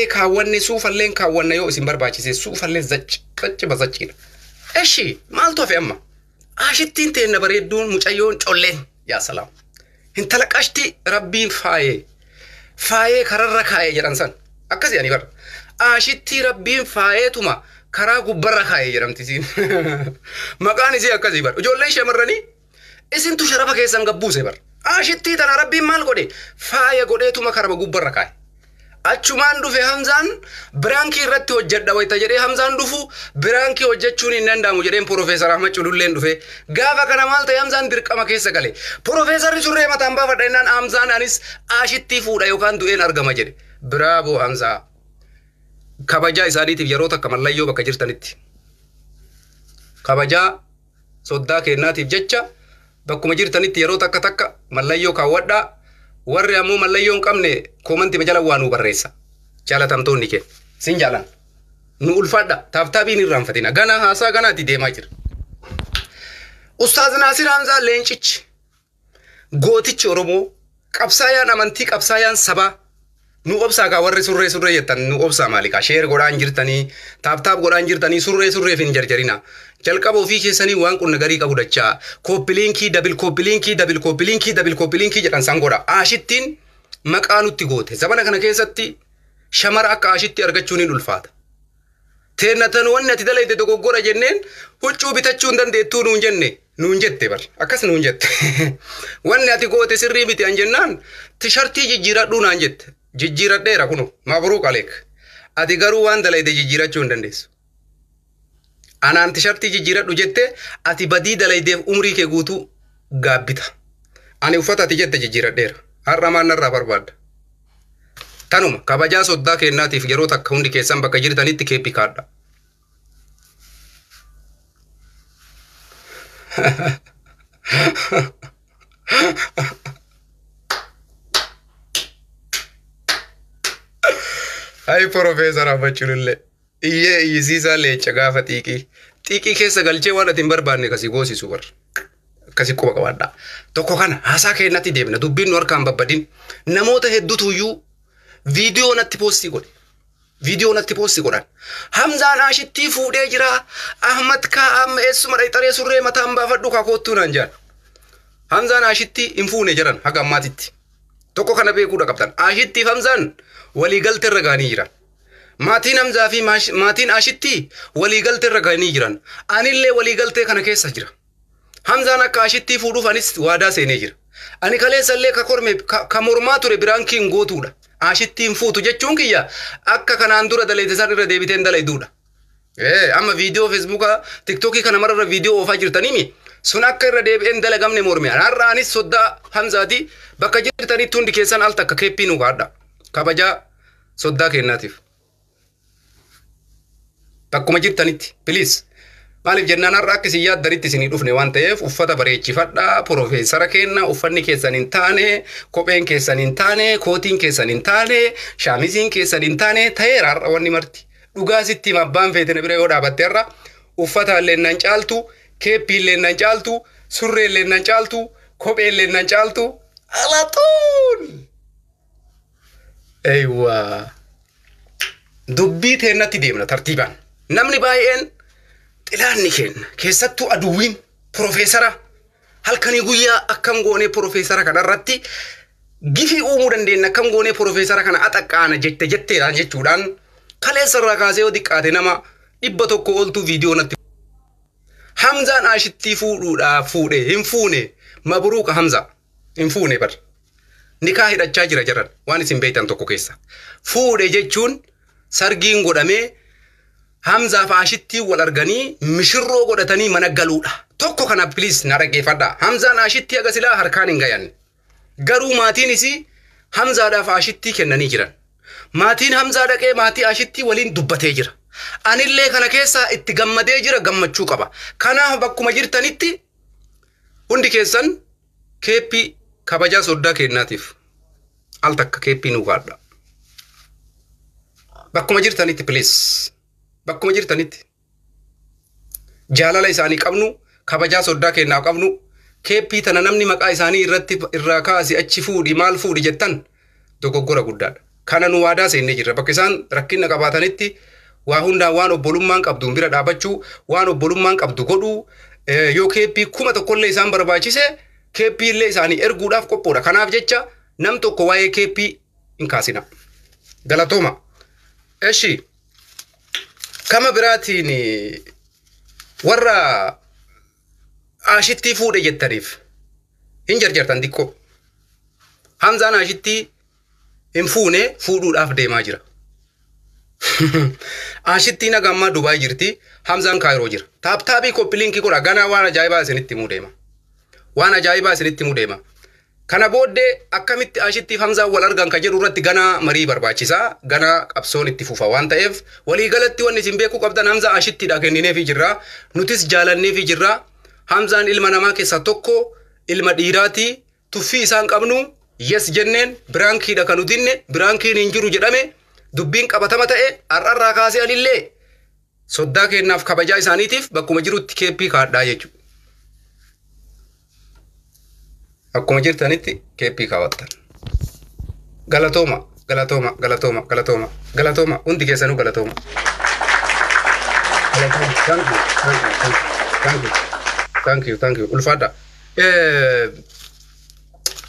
Kaawwanne suufallee kaawwanna yoo isin barbaachise suufallee zacci zacci bazacciidha. Eshi maaltu hafe amma? Ashittiin teenna bareedduun mucayyoon colleen yaa salaam. Intala qashti rabbiin faayee faayee kararra kaayee jedhan san akkas jedhanii bara. Ashittii rabbiin faayeetuma karaa gubbarra kaayee jedhamti isiin. Maqaan isii akkasii bara. Ijoolleen shamarranii isintu sharafa keessan gabbuuse bara. Ashittii tana rabbiin maal godhe? Faaya godheetuma karama gubbarra kaaye. Achumaan dhufe Hamzaan biraankii irratti hojjedha wayita jedhee Hamzaan dhufu biraankii hojjechuun hin danda'amu jedheen Piroofeesar Ahmad Cululleen dhufe. Gaafa kana maal ta'e Hamzaan dirqama keessa gale. Piroofeesarri surree mataan baafadha jennaan Hamzaan anis ashittii fuudha yookaan du'een argama jedhe. Biraaboo Hamzaa. Kabajaa isaaniitiif yeroo takka mallayyoo bakka jirtanitti. Kabajaa soddaa kennaatiif jecha bakkuma jirtanitti yeroo takka takka mallayyoo kaawwadhaa. Warri ammoo mallayyoo hin qabne koomantii jala waa nuu barreessa. Jaalatamtoonni kee sin jaalan. Nu ulfaadha taaptaabiin irraanfatina. Ganaa haasaa ganaatti deemaa jira. Ustaaz Naasir Hamzaa leencichi gootichi Oromoo qabsaayaan amantii qabsaayaan sabaa nu obsaa kaa warri surree surree jettan nu obsaa maalikaa sheer godhaan jirtanii taaptaap godhaan jirtanii surree surreef hin jarjarina. Jalqaba ofii keessanii waan qunna garii qabu dachaa kooppiliinkii dabil kooppiliinkii dabil kooppiliinkii dabil kooppiliinkii jedhan san godha. Ashittiin maqaa nutti goote zamana kana keessatti shamara akka ashitti argachuun hin ulfaata. Teennatan wanni ati dalayte dogoggora jenneen huccuu bitachuu hin dandeettuu nuun jenne nuun jette bar akkas nuun jette. Wanni ati goote sirrii miti an jennaan tishartii jijjiiradhuu naan jette jijjiiradheera kunu mabruuq aleek ati garuu waan dalayte jijjiirachuu hin dandeessu. Anaan tishartii jijjiiradhu jette ati badii dalaydeef umrii kee guutuu gaabbita. Ani uffata ati jette jijjiiradheera. Har'a maan narraa barbaadda. Tanuma kabajaa soddaa kennaatiif yeroo takka hundi keessan bakka jirtanitti keeppi kaadha. Ay Piroofeesar Ahmad Culullee. Iyyee iyyisiisaa leenca gaafa xiiqii. Xiiqii keessa galchee waan ati hin barbaanne kasii goosisu bar. Akkasii quba qabaadha. Tokko kana haasaa keenyatti deemna dubbiin nu harkaan babbadin. Namoota hedduutu iyyuu viidiyoo natti poostii godhe. Viidiyoo natti poostii godhan. Hamzaan ashittii fuudhee jira. Ahmad kaa amma eessuma dhayxaree surree mataan baafadhu kaa koottuu naan jedhan. Hamzaan ashittii hin fuune jedhan haga ammaatitti. Tokko kana beekuudha qabdan. Ashittiif Hamzaan waliigaltee irra gahanii jiran. Maatiin Hamzaa fi maatiin Ashittii waliigaltee irra gahanii jiran. Anillee waliigaltee kana keessa jira. Hamzaan akka Ashittii fuudhuuf anis waadaa seenee jira. Ani kaleessallee ka korme ka mormaa ture biraankiin gootuudha. Ashittiin fuutu jechuun kiyya akka kanaan dura dalayte san irra deebiteen dalayduudha. Amma viidiyoo feesbuukaa tiktookii kana mararra viidiyoo oofaa jirtaniimi sun akka irra deebi'een dalagamne morme. Har'a anis soddaa Hamzaati bakka jirtanitti hundi keessan al takka keeppii nu kaadha. Kabajaa soddaa kennaatiif. Bakkuma jirtanitti please. Maaliif jennaan har'a akka isin yaaddanitti isinii dhufne waan ta'eef uffata bareechifadhaa piroofeesara kenna uffanni keessan hin taane kopheen keessan hin taane kootiin keessan hin taane shaamiziin keessan hin taane ta'eera har'a wanni marti. Dhugaa sitti hima abbaan feete na bira yoo dhaabatte har'a uffata illee nan caaltu keeppii illee nan caaltu surree illee nan caaltu kophee illee nan caaltu alatuun. Eywaa. Dubbii teennatti deemna tartiibaan. Namni baay'een xilaanni kenna keessattuu aduwwiin piroofeesara halkanii guyyaa akkam goonee piroofeesara kanarratti gifii uumuu dandeenya akkam goonee piroofeesara kana axaqqaana jette jetteedhaan jechuudhaan kaleessa irraa kaasee yoo xiqqaate nama 100 oltu viidiyoo natti. Hamzaan ashittii fuudhuudhaaf fuudhe hin fuune mabruuqa Hamzaa hin fuune bar. Nikaa hidhachaa jira jiran waan isin beektan tokko keessa. Fuudhe jechuun sargiin godhamee Hamzaaf ashittii wal arganii mishirroo godhatanii mana galuudha. Tokko kana please na dhaggeeffadhaa. Hamzaan ashittii haga silaa harkaan hin gayan. Garuu maatiin isii Hamzaadhaaf ashittii kennanii jiran. Maatiin Hamzaa dhaqee maatii ashittii waliin dubbatee jira. Anillee kana keessaa itti gammadee jira gammachuu qaba. Kanaaf bakkuma jirtanitti hundi keessan keeppii kabajaa soddaa kennaatiif al takka keeppii nu kaadha. Bakkuma jirtanitti please. Bakkuma jirtanitti jaalala isaanii qabnu kabajaa soddaa kennaaf qabnu keeppii tana namni maqaa isaanii irratti irraa kaasi achi fuudhi maal fuudhi jettan dogoggora guddaadha. Kana nu waadaa seennee jirra. Bakka isaan rakkina qabaatanitti waa hundaan waan obbolummaan qabdu bira dhaabachuu, waan obbolummaan qabdu godhuu, yoo keeppii 1000 illee isaan barbaachise keeppii illee isaanii erguudhaaf qophoodha. Kanaaf jecha nam tokko waa'ee keeppii hin kaasina. Galatooma. Eshi kama biraatiin warra Ashittii fuudhe jettaniif hin jarjartan xiqqoo. Hamzaan Ashittii hin fuune, fuudhuudhaaf deemaa jira. Ashittiin haga ammaa Dubaay jirti. Hamzaan Kaayiroo jira. Tap tapii copy linkii godha. Ganaa waan ajaa'ibaa isinitti himuu deema. Waan ajaa'ibaa isinitti himuu deema. Kana booddee akkamitti Ashittiif Hamzaan wal argan ka jedhu irratti ganaa marii barbaachisaa. Ganaa qabsoon itti fufa waan ta'eef, waliigalatti wanni isin beekuu qabdan, Hamzaa Ashittiidha kennineefii jirra. Nutis jaalanneefii jirra. Hamzaan ilma namaa keessaa tokko, ilma dhiiraati. Tuffii isaan qabnu yes jenneen prankiidha kan nutinne, prankiin hin jiru jedhame, dubbiin qabatama ta'e. Har'arraa kaasee anillee soddaa kennaaf kabajaa isaaniitiif bakkuma jirutti keeppii kaadhaa jechuudha. Akkuma jirtanitti keeppii kaawwattan. Galatooma, galatooma, galatooma, galatooma, galatooma, hundi keessanuu galatooma. Galatooma, thank you, thank you, thank you, thank you, thank you, ulfaadha.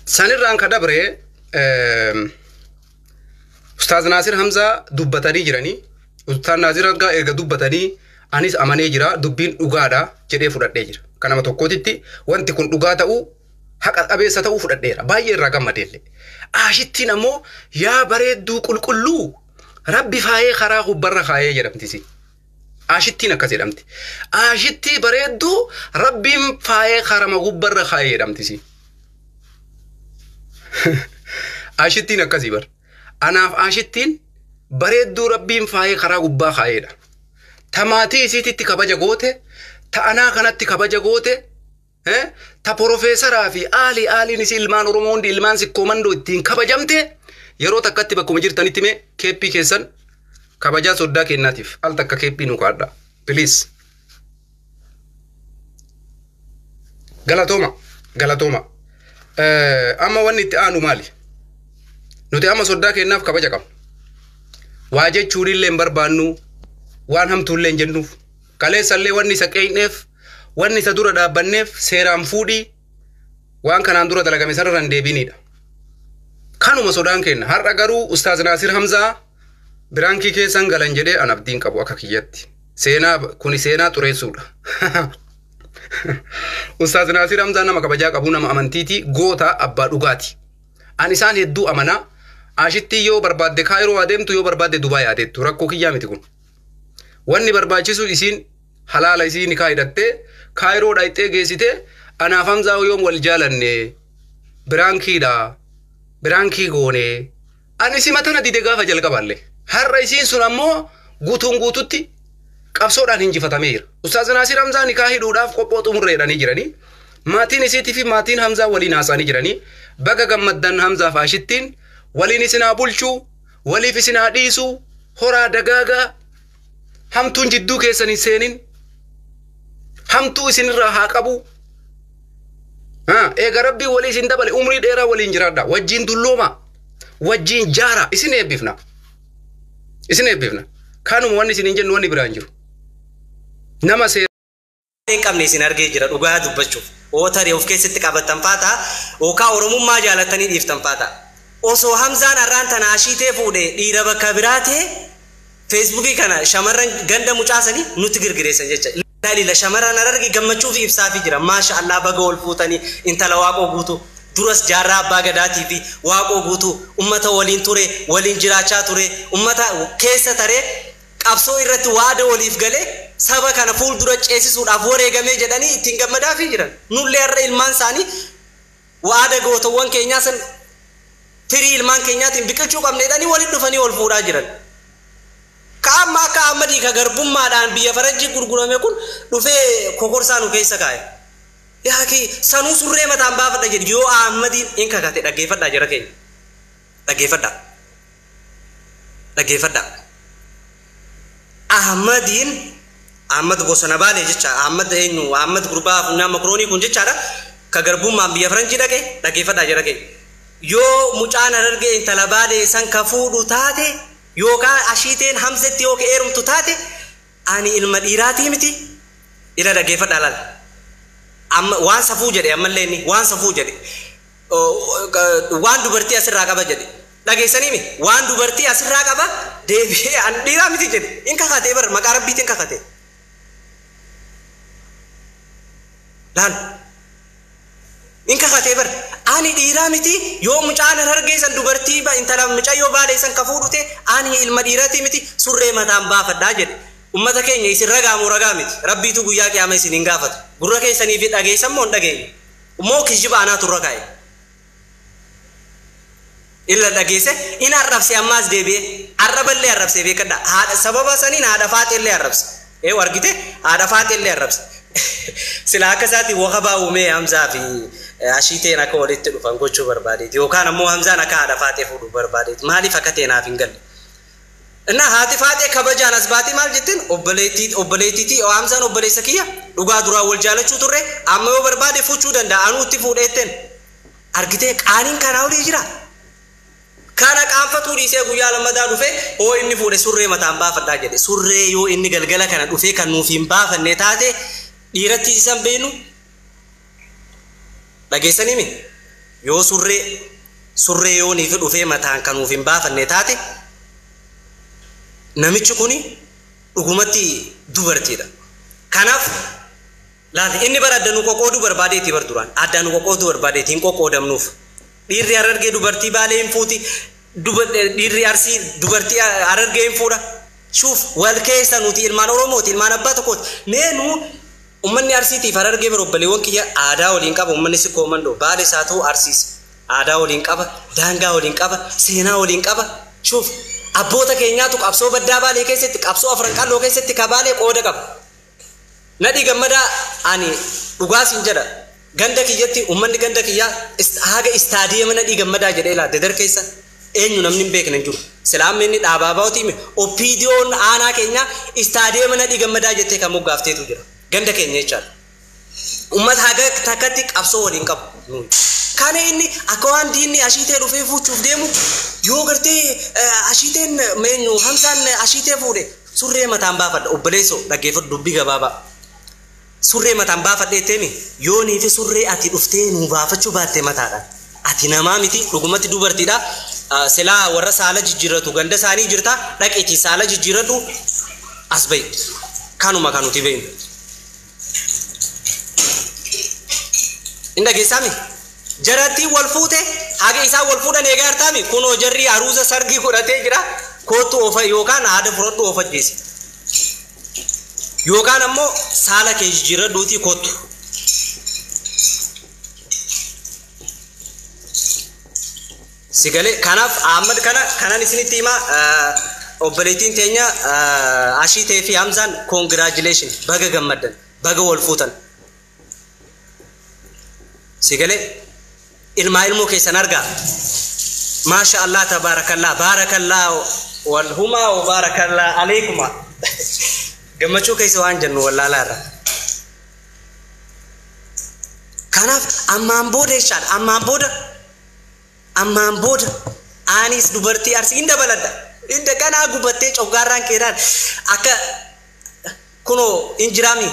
Sanirraan ka dabre Ustaaz Naasir Hamzaa dubbatanii jiranii. Ustaaz Naasir Hamzaa erga dubbatanii anis amanee jira, dubbiin dhugaadha jedhee fudhadhee jira. Kanama tokkootitti wanti kun dhugaa ta'uu, haqa qabeessa ta'uu fudhadheera. Baay'ee irraa gammadeellee. Ashittiin ammoo yaa bareedduu qulqulluu Rabbi faayee karaa gubbarra kaayee jedhamtisi. Ashittiin akkas jedhamti. Ashittii bareedduu Rabbiin faayee karama gubbarra kaayee jedhamtisi. Ashittiin akkasii bar. Anaaf Ashittiin bareedduu Rabbiin faayee karaa gubbaa kaayeedha. Ta maatii isiititti kabaja goote, ta anaa kanatti kabaja goote, ta porofeesaraa fi aalii aaliin isii ilmaan Oromoo hundi, ilmaan Sikkoo Mandoo ittiin kabajamte, yeroo takkatti bakkuma jirtanitti mee keeppii keessan kabajaa soddaa kennaatiif al takka keeppii nu kaadha. Please. Galatooma. Galatooma. Amma wanni itti aanu maali? Nuti amma soddaa kennaaf kabaja qabna. Waa jechuun illee hin barbaannu, waan hamtuullee hin jennuuf. Kaleessallee wanni isa qeeyneef, wanni isa dura dhaabbanneef, seeraan fuudhii waan kanaan dura dalagame sanarra hin deebinidha. Kanuma sodaan kenna. Har'a garuu Ustaaz Naasir Hamzaa prankii keessan galan jedhee an abdiin qabu akka kiyyatti. Seenaa kuni seenaa xureessuudha. Ustaaz Naasir Hamzaa nama kabajaa qabu, nama amantiiti, goota abbaa dhugaati. An isaan hedduu amanaa. Ashittii yoo barbaadde Kaayiroo adeemtu, yoo barbaadde Dubaay adeemtu, rakkoo kiyyaa miti kun. Wanni barbaachisu isiin halaala isii nikaa hidhattee Kaayiroo dhayxee geessitee, anaaf Hamzaa yoom wal jaalanne, prankiidha, prankii goone. Ani sima tana dide gaafa jalqaballee. Har'a isiin sun ammoo guutuun guututti qabsoodhaan injifatameera. Ustaaz Naasir Hamzaa nikaa hidhuudhaaf qophoo xumurreedhanii jiranii. Maatiin isiitii fi maatiin Hamzaa waliin haasa'anii jiranii. Baga gammaddan. Hamzaa fi Ashittiin waliin isin haa bulchuu, waliif isin haa dhiisuu, horaa dagaagaa, hamtuun jidduu keessan hin seenin, hamtuu isinirraa haa qabu. Eega Rabbii walii isin dabale, umrii dheeraa waliin jiraadha. Wajjiin dullooma. Wajjiin jaara. Isin eebbifna. Isin eebbifna. Kanuma wanni isin hin jennu, wanni biraan jiru. Nama seera. Hin qabne isin argee jira. Dhugaa dubbachuuf, oo tarii of keessatti qabattan faataa yookaan Oromummaa jaalatanii dhiiftan faataa, osoo Hamzaan har'aan tana Ashiitee fuudhe, dhiira bakka biraa ta'e, Facebookii kana shamarran ganda mucaasanii nutti girgireessan jecha. Lila shamarran Hararge gammachuu fi ibsaafii jira. Maasha Allah, baga ol fuutanii. Intala Waaqoo Guutuu duras Jaarraa Abbaa Gadaatii fi Waaqoo Guutuu ummata waliin ture, waliin jiraachaa ture, ummata keessa taree qabsoo irratti waada waliif galee saba kana fuuldura ceesisuudhaaf wareegamee jedhanii ittiin gammadaafii jiran. Nullee har'a ilmaan isaanii waada gootawwan keenyaa san firii ilmaan keenyaatiin biqilchuu qabne jedhanii walitti dhufanii wal fuudhaa jiran. Ka amma akka Ahmadii ka garbummaadhaan biyya faranjii gurgurame kun dhufee kokorsaa nu keessa kaa'e. Yaaki sanuu surree mataan baafadha jedhi yoo Ahmadiin in kakate. Dhaggeeffadhaa jara keenya. Dhaggeeffadhaa. Dhaggeeffadhaa. Ahmadiin, Ahmad bosona Baalee jecha, Ahmad eenyu, Ahmad gurbaa funyaan makroonii kun jechaadha. Ka garbummaan biyya faranjii dhaqe, dhaggeeffadhaa jara keenya. Yoo mucaan Harargee intala Baalee san ka fuudhu taate yookaan ashiiteen Hamzetti yoo ka heerumtu taate ani ilma dhiiraatii miti. Ila dhaggeeffadhaa laala. Amma waan safuu jedhe, ammallee inni waan safuu jedhe. Waan dubartii asirraa qaba jedhe. Dhageessanii mi? Waan dubartii asirraa qaba deebi'ee an dhiiraa miti jedhe. In kakatee bar maqaa rabbiitiin kakate. Laal. In kakatee bar ani dhiiraa miti, yoo mucaan Harargee san dubartii intala mucayyoo Baalee san ka fuudhute ani ilma dhiiraatii miti, surree mataan baafadhaa jedhe. Ummata keenya, isin ragaa moo ragaa miti? Rabbiitu guyyaa qiyaama isin hin gaafatu. Gurra keessanii fi dhageessan moo hin dhageenye? Moo kijiba anaatu irra kaa'e? Illa dhageesse, in arrabse, ammaas deebi'ee arraballee arrabse, beekadha. Haadha sababa saniin haadha faaxeellee arrabse. Ee, argite, haadha faaxeellee arrabse. Sila akka isaatti wakabaa uumee Hamzaa fi ashiiteen akka walitti dhufan gochuu barbaadeeti. Yookaan ammoo Hamzaan akka haadha faaxee fuudhuu barbaadeeti. Maaliif akka ta'e naaf hin galle. Inna haati faaxee kabajaan as baatee maal jetteen? Obboleettii, obboleettiitii Hamzaan obboleessa kiyya, dhugaa duraa wal jaalachuu turre, amma yoo barbaade fuuchuu danda'a, anuu itti fuudheetteen. Argitee, qaaniin kanaa olii jira. Kana qaanfatuu dhiisee guyyaa lammataa dhufee hoo inni fuudhe surree mataan baafadhaa jedhe. Surree yoo inni galgala kana dhufee kan nuuf hin baafanne taate dhiiratti isan beenu dhageessanii mi? Yoo surree yoo niif dhufee mataan kan nuuf hin baafanne taate namichi kuni dhugumatti dubartiidha. Kanaaf laal, inni bara adda nu qoqqooduu barbaadeeti bar duraan. Adda nu qoqqooduu barbaadeeti, hin qoqqoodamnuuf. Dhiirri Harargee dubartii Baalee hin fuuti. Dhiirri Arsii dubartii Harargee hin fuudha. Shuuf, wal keessa nuti ilmaan Oromooti, ilmaan abbaa tokkooti. Mee nu ummanni Arsiitiif Harargee bira obboleewwan kiyya aadaa waliin qaba, ummanni Sikkoo Mandoo Baalees haa ta'u Arsiis aadaa waliin qaba, daangaa waliin qaba, seenaa waliin qaba. Shuuf, abboota keenyaatu qabsoo baddaa Baalee keessatti, qabsoo Afran Qalloo keessatti ka Baalee qooda qaba. Nadhii Gammadaa, ani dhugaa siin jedha, ganda kiyyatti ummanni ganda kiyyaa haga istaadiyeema Nadhii Gammadaa jedhee laa Dadar keessa eenyu namni hin beekne hin jiru. Silaa amma inni dhaabaa baa'uti hime, OPDOn aanaa keenya istaadiyeema Nadhii Gammadaa jettee kan moggaafteetu jira. Ganda keenya jechaadha. Uummata haga takkatti qabsoo waliin qabu nuyi. Kana inni akka waan diinni ashiitee dhufee fuuchuuf deemu, yoo gartee ashiiteen meenyu Hamzaan ashiitee fuudhe surree mataan baafadha. Obboleessoo, dhaggeeffadhu dubbii gabaabaa. Surree mataan baafadhee teemi, yoo niifi surree ati dhuftee nuu baafachuu baatte mataadhaan. Ati namaa miti, dhugumatti dubartiidha. Silaa warra saala jijjiirratu ganda isaanii jirta, dhaqiitii saala jijjiirradhu as bahi. Kanuma kan nuti beeknu. Hin dhageessaami? Jarattiin wal fuute, haga isaan wal fuudhan eegaa hartaami, kunoo jarri aruuza sargii godhatee jira, kootu oofa yookaan haada fudhadhu oofa jeesi. Yookaan ammoo saala kee jijjiirradhuutii kootu. Sigalee, kanaaf Ahmad kana kanan isinitti himaa, obboleettiin teenya Ashiitee fi Hamzaan, congratulation, baga gammaddan, baga wal fuutan. Sigalee, ilmaa ilmoo keessan argaa. Maasha Allah, tabaarakallaa, baarakallaa wal humaa wa baarakallaa aleekuma. Gammachuu keessa waan jennu wallaalaa irra. Kanaaf ammaan booda jechaadha, ammaan booda, ammaan booda anis dubartii Arsii hin dabaladha. Inda kanaa gubattee coggaarraan keedhaan akka kunoo hin jiraami,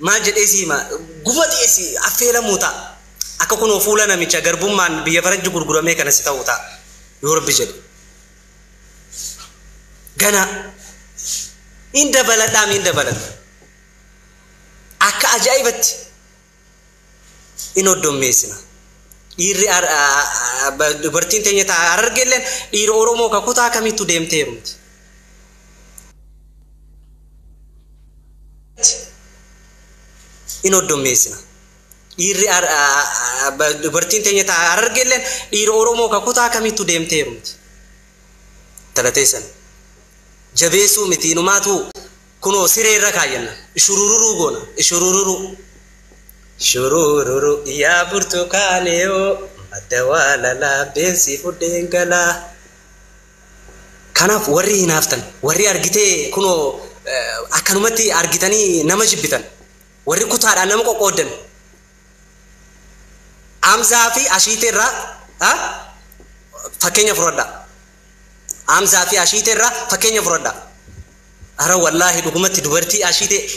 maal jedhee si hima, gubatee si affeelamuu ta'a. Akka kunoo fuula namicha garbummaan biyya faranji gurguramee kana si ta'uu ta'a. Yoo Rabbi jedhe. Gana hin dabaladhaam, hin dabaladha. Akka ajaa'ibatti in hoddommeessina. Dhiirri dubartiin teenya ta'a Harargeelleen dhiira Oromoo ka kutaa kamittu deemtee heerumti. In hoddommeessina. Dhiirri dubartiin teenya ta'a Harargeelleen dhiira Oromoo ka kutaa kamittu deemtee heerumti. Talateessan. Jabeessuu miti, inumaatu kunoo siree irra kaayyanna. Shurururuu goona. Shurururuu. Shurururu yaa burtukaanee, madda waalalaa beensi fudheen galaa. Kanaaf warri hinaaftan, warri argitee kunoo akkanumatti argitanii nama jibbitan, warri kutaadhaan nama qoqqooddan. Hamzaa fi Ashiitee irraa Fakkeenya fudhadhaa. Hamzaa fi Ashiitee irraa fakkeenya fudhadhaa. Ara wallaahi dhugumatti dubartii Ashiitee.